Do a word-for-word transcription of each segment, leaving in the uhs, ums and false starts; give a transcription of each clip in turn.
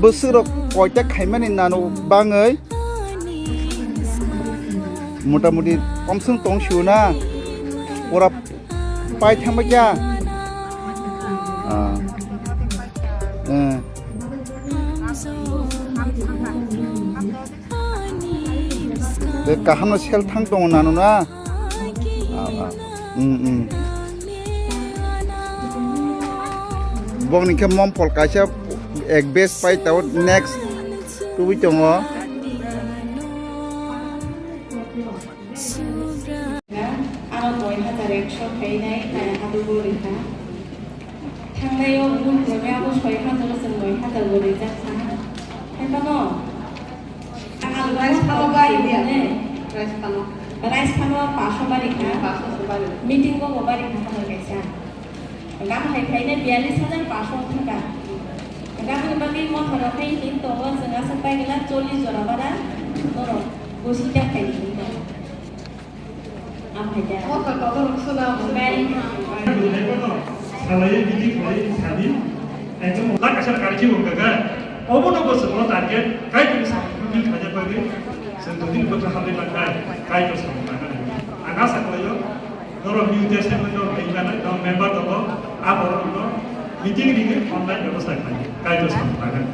Bwswk rok koita khaimani nano bangwi motamuti komswng tong sio na, pura pai thangma kya? Ah. Eh. Be kaham no sel thang tongo nano na. Ah, ah. Mm, mm. Bokni khe mompol kaisa ek bag pai tao next tubui tongo. Ano noi hajar ekso khainai, kaya hadu bo rikha. Thangnai o bun khlai abo soi hajar o chwng noi hajar bo rijak kha. Hai phano. Ang rice phano bari ya. Rice phano. Rice phano paso bari kha. Paso bari. Meeting o bo bari kha hano kaisa. Gam hai khaina biyallis hajar paso thaka. Gam ni bagwi motha rok khai tin tongo, chwng aswk pai gila chollis jora bara norok bosi jak khai tin tongo. Am hai da. Motha kotor suna. Bari. Salai bidi khlai sadi. Ekdom lakh asar kari ki wong gaga. Obo no bosok no target kai tong sa bidi khaja bagwi. Chwng tongdi bwkha hamri langkha. Kai tong sa langkha. Ang asa khlaio. Norok ni U T S M norok ni gana norok member tongo, a borok no meeting ringwi online bebostha khlai, kaitor samung tangwi.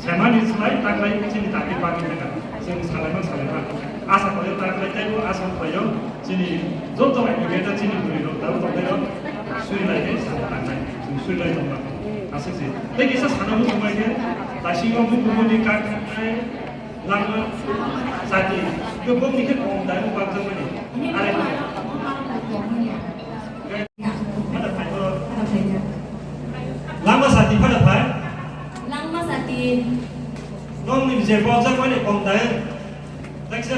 Semani slai taklai chini tangwi bagwi thangkha, chwng salaima salaima. Asa khlaio taklai teibo asa khlaio chini joto aggregator chini bwrwi rok tabuk tongnairok suri lai khe samung tangnai, chwng suri lai tongma. Aswk se. Tei kisa sana muchungbai khe, taisingo bukumu ni kak Langma sati, ke bok ni khe kong dai, bok bak jang mani. Are. Phada phai boro. Langma sati, phada phai. Langma sati. Nong ni je bok jang mani kong dai. Leksa.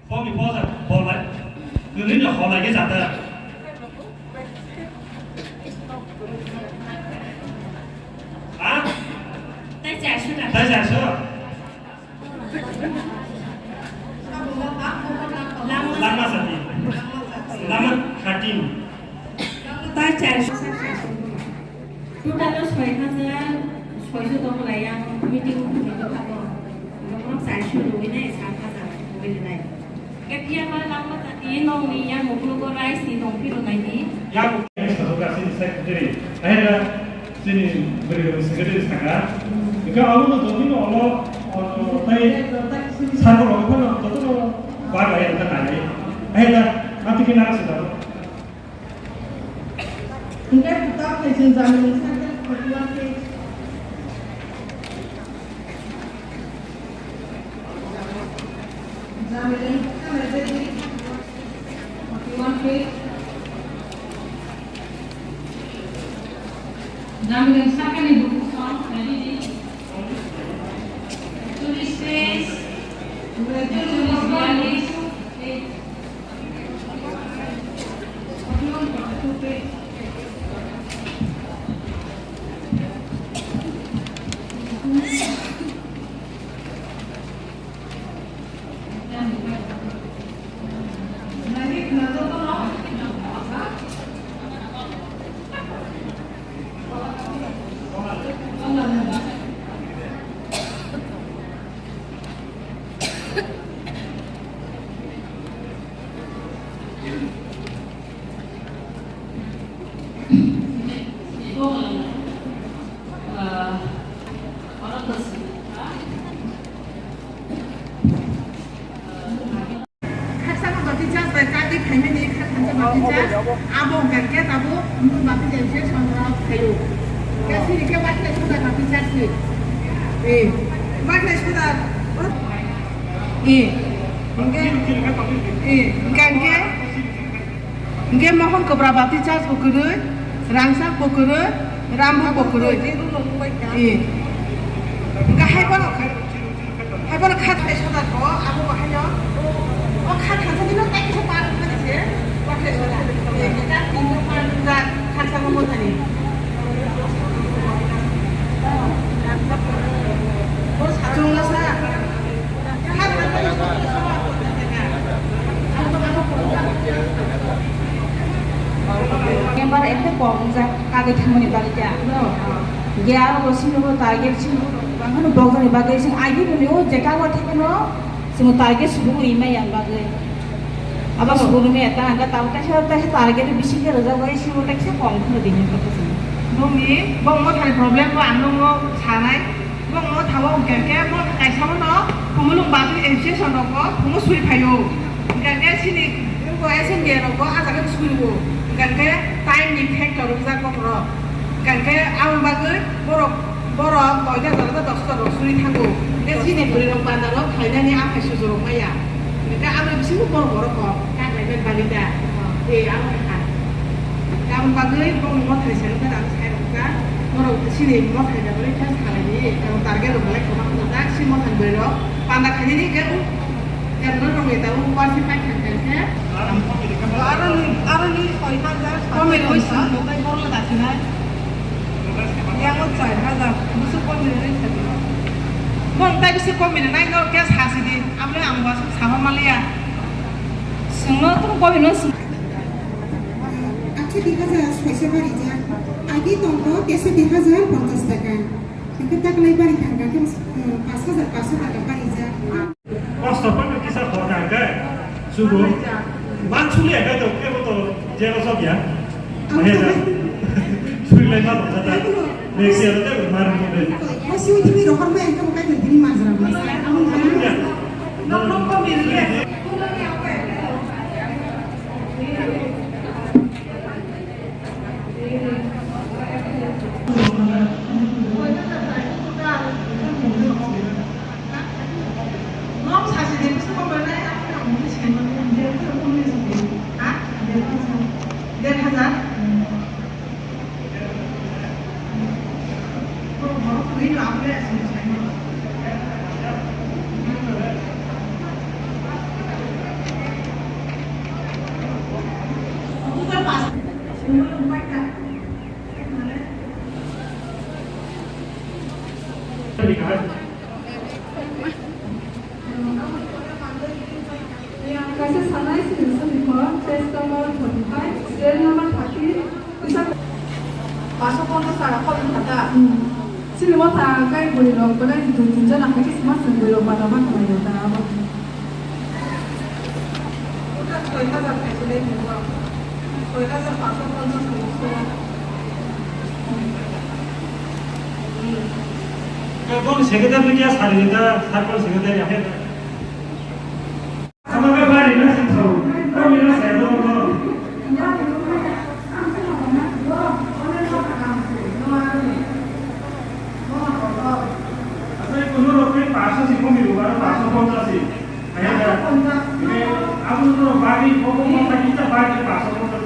Bokni poja bolai. Nini ni holai ke jata. Ha? Tai charso taka. Tai charso. Langma sati. Langma thirteen. Tai charso. Total o soi hajar soiso tong lai yang meeting ni dophano. Nokno charso rwui nai, sat hajar rwui nai. Khe phiya ba langma jati nokni yang uklogo rice ni tong phiro nai di. Yang uklogo sini secretary. Ahera sini beri secretary saka. Ika alu no tong ni olo, olo tai sako lo phano totoro ba ba yang ta nai. Ahera mati kina sida. Hingke kitab hai chwng Jamilung sakhe forty-one page. Jamilung forty-one page. Jamilung sakhani buku song, twenty-six page. Khaksa no bati charge bai kagwi phaimani kha thansa bati charge. Abo hwnkha khe tabuk mung bati jai se songrok phaio. Khe sini khe wakhlai soda bati charge ni. Eh, wakhlai soda. Eh, hwnkhe, eh, hwnkha hwnkhe. Hingke mohon kobra bati charge bo kwrwi, rangchak bo kwrwi, ram bo kwrwi. Eh. Hingke hai bono, hai bono khat hai soda ko, abo bo haino. O khat hai soda no tai kisa par kani se, par hai soda. Eh, kisa tin no par da, khat sa mo thani. O sa chung no sa. Member ekta kok wngjak, kagwi thangmani bagwi khe ang. Ge aro bo sini bo target sini bo bangkhano bokjani bagwi sini agi bini o jeta bo thikeno sini target subu ri maya bagwi. Abo subu ri maya ta hangka tamo kaisa kaisa target bisi khe rwjak bai sini bo kaisa kom kheno dini khe sini. Nungni bo mo thani problem bo ang nungno sanai. Bo mo thawo hwnkhe khe bo kaisa bono khumulwng bagwi association rokbo khumu sui phaio. Hwnkhe sini bo S N G rokbo ah jaga sui o. Hwnkhe time ni factor wngjak bohrok. Hwnkhe aboni bagwi borok, borok noita jora ta dosta rok suri thango. Hwnkhe chini bwrwi rok panda rok khainani aphai suju rok maya. Hwnkhe aboni bisingo borok borok kok kak laimani bagwi da. Tei abo hai kha. Aboni bagwi bongni mothai sai rok ta rang sai rok ta. Borok chini mothai da bwrwi khe salai di. Target rok belai kwbang wngjak chini mothai bwrwi rok panda khainani hwnkhe. Aroni, aroni soi hajar. Komir oi sa, motai borok le dasinai. Yang o char hajar, busu komir oi sa. Mong tai busu komir nai no khe sasi di. Amle ang wasuk sama malia. Sungno tum komir no sung. Acha di hajar soisa bari ja. Agi tongko kesa di hajar ponchas taka. Hingke taklai bari thangka khe, eh, pas hajar paso taka bari ja. Kosto pano kisa khorka hwnkhe, sugo. Man suli hwnkhe to, kebo to, jero sok ya. Mahe ja. Suli lai ma bangsa ta. Next year te mar mo de. Kosi uti mi rohor me hwnkhe mo kai tini manjra ma. Amo ya. Nok nok ko mi ri. Kaisa sanai sini sini ko, test number forty five, serial number thirty, kisa. Paso ponchas taka kholi thata. Hmm. Sini motha kai bwrwi rok belai dui tin jona hai khe sima sini bwrwi rok bana bana mai rok ta abo. Soi hajar khaisile hingo. Soi hajar paso ponchas hingo. Boni secretary ni kya sari ta, circle secretary ahe. Ama ke bari na sing so, kami na sa do do. Asai kono rok ke paso si komi ro, paso ponchas si. Kaya da. Ini, aku no bari, koko mo sakit ta bari paso ponchas.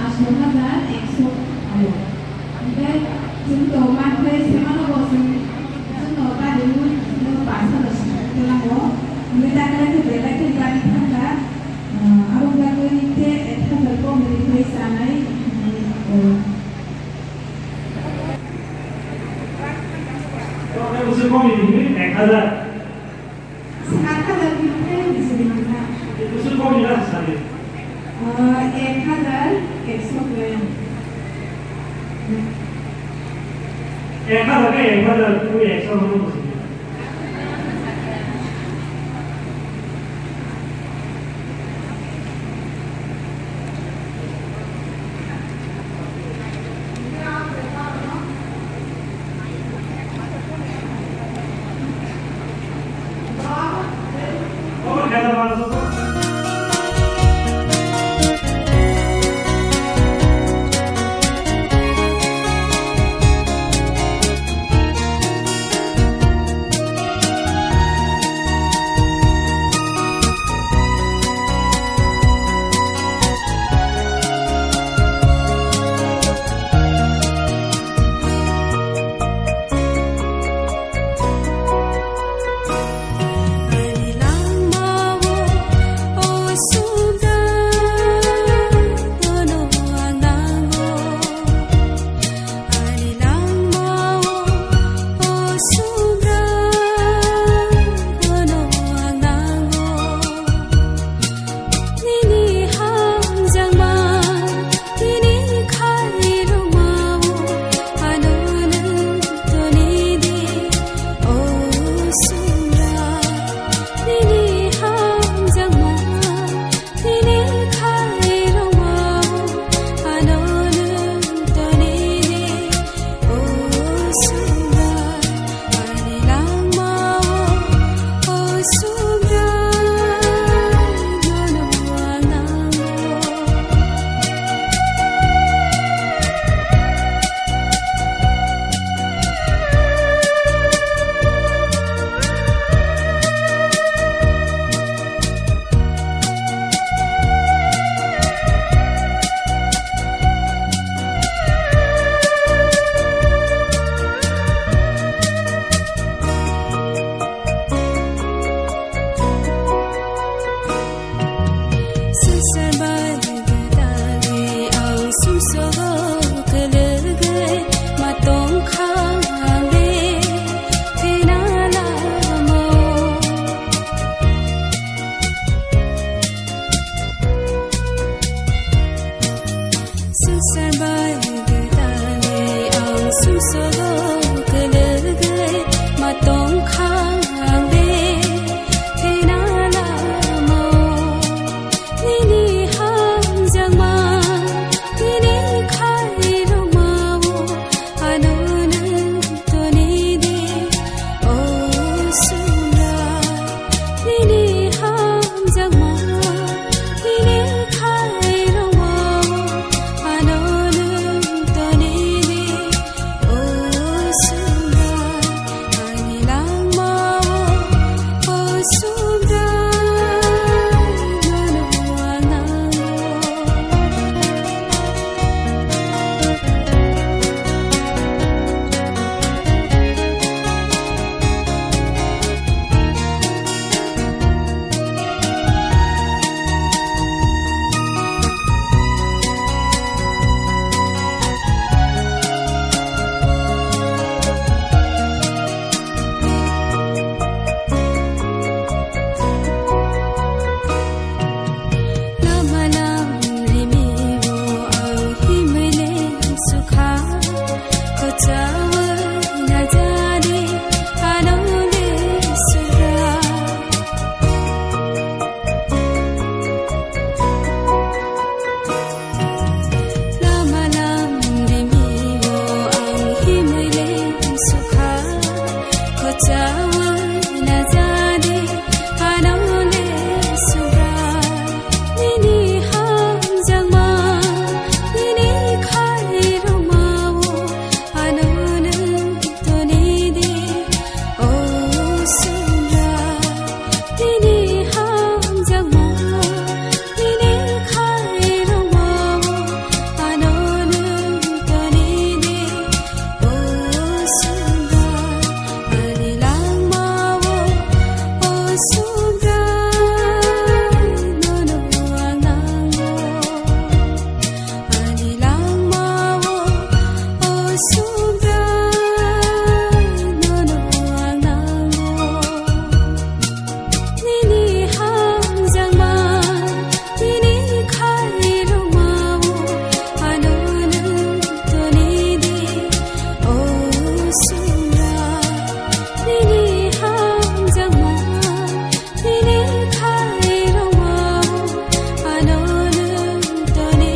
Aswk hajar ekso alo. Hingke chwng to mankhai semano bo chwng, chwngno bari mui chwngno pash hajar swnam tei lango. Hingke dakle khe belai khe bari thangkha. Abo bagwi khe ek hajar kok ni rwi chanai. Kok ni rwi ek hajar. Sat hajar ni phe bisi di mangkha. Bwswk kok ni rasa sadi? Ah, ek hajar ekso gram. Ek hajar ke ek hajar tu ekso hono bwswk. Solo kwlwgwi ma tongkha ang de thwina lama. Nini hamjakma, nini khairokma-o ano nwng toni di, o Sumra. Nini hamjakma, nini khairokma-o ano nwng toni di, o Sumra. Ani langma-o, o Sumra, nono ang nango. Lama lam rimi-o ang himwi le sukha, kochawi na jani ano le sura. Lama lam rimi-o ang himwi le sukha, kochawi na jani ano le sura. Nini hamjakma, nini khairokma-o ano nwng toni di, o Sumra. Nini hamjakma, nini khairokma-o ano nwng toni di, o Sumra. Ani langma-o, o Sumra, nono ang nango. Ani langma-o, o Sumra, nono ang nango. Nini hamjakma, nini khairokma-o ano nwng toni di, o Sumra. Nini hamjakma, nini khairokma-o ano nwng toni.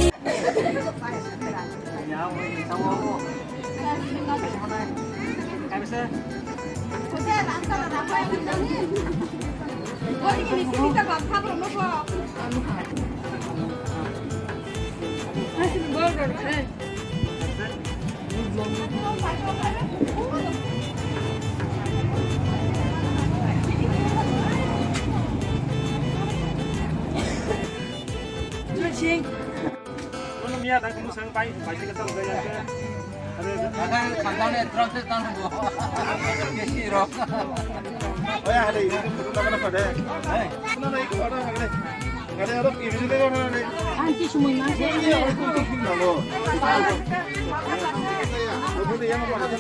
Sing. Nono miya da kumu sang pai, pai sing ka tang gaya ke. Are. Ada kandang ni terang se tang bo. Kesi ro. Oya, ada ini kudu na kana pada. Hai. Kuna na iku ada na kana. Ada ada ini ni na na. Anti sumui ma se. Ini aku kudu sing na lo. Aku kudu yang apa ada.